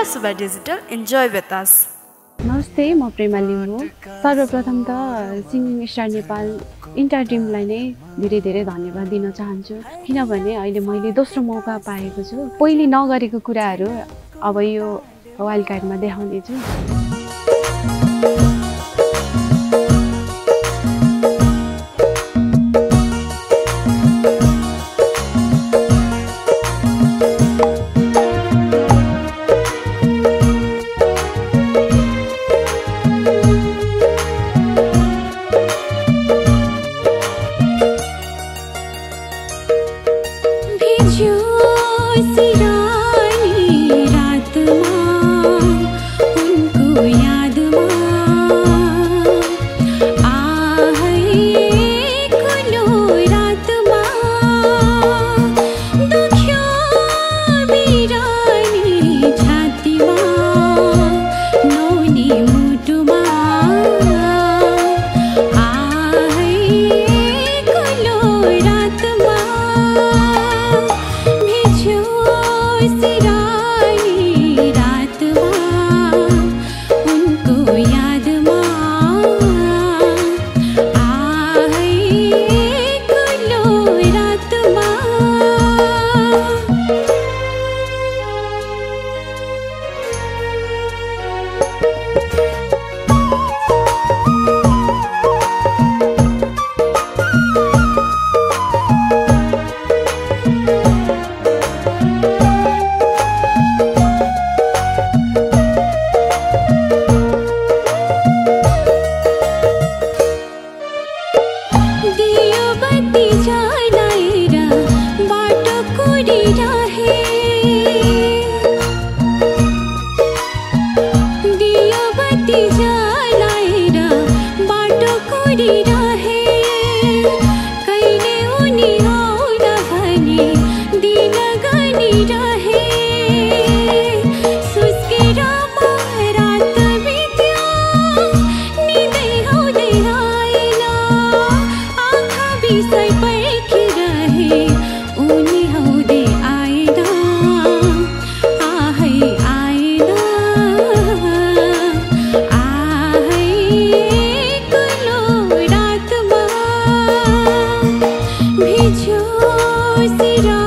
Suba Digital. Enjoy with us. नमस्ते म प्रेमा लिम्बू सर्वप्रथम त सिङ्गिङ स्टार नेपाल इन्टायर टिमलाई नै धेरै धेरै धन्यवाद दिन चाहन्छु किनभने अहिले मैले दोस्रो मौका पाएको छु पहिले नगरेको कुराहरू अब यो वाइल्ड कार्डमा देखाउने छु भिजो सिरा